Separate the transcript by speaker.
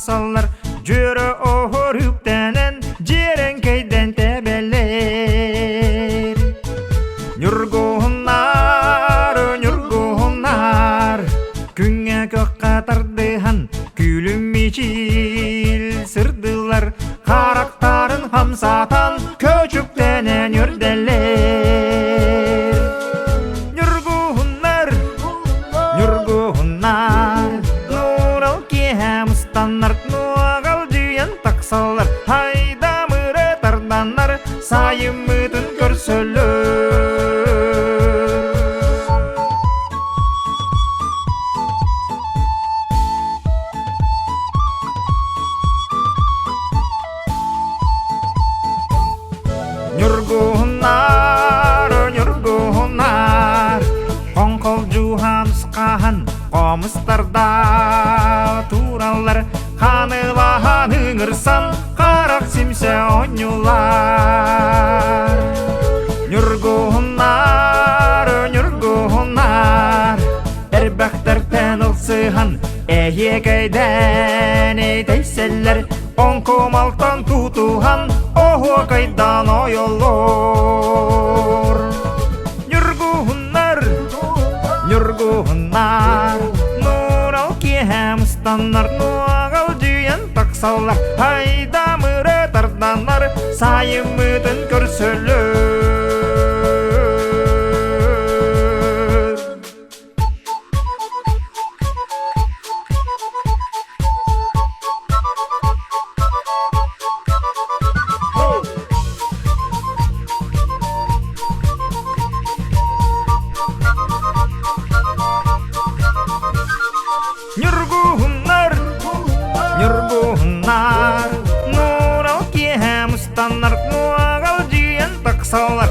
Speaker 1: тахсаллар, дьүөрэ оһор үктэнэн, дьиэрэҥкэйдэн тэбэлэр. Ньургуһуннар, ньургуһуннар, күҥҥэ көххө тардыһан, күлүм мичил сырдылар, харахтарын хамсатан, көчүктэнэн үрдэллэр. Ньургуһуннар, ньургуһуннар, нуурал киэһэ мустаннар, нуоҕалдьыйан тахсаллар, хайдамыры тарданнар, сайыммытын көрсөллөр. Ньургуһуннар, ньургуһуннар, хоҥхолдьуһан хаһан хомустарда тураллар, хаанылаһан ыҥырсан харах симсэ оонньуулар. Ньургуһуннар, ньургуһуннар, эрбэхтэртэн ылсыһан эһиэкэйдээн этэйсэллэр, Оҥкумалтан тутуһан оһуокайдаан ойоллор. Ньургуһуннар, ньургуһуннар, нуурал киэһэ мустаннар, нуоҕалдьыйан тахсаллар, айдамыры тарданнар, сайыммытын көрсөллөр. Ньургуһуннар, ньургуһуннар, нуурал киэһэ мустаннар, нуоҕалдьыйан тахсаллар.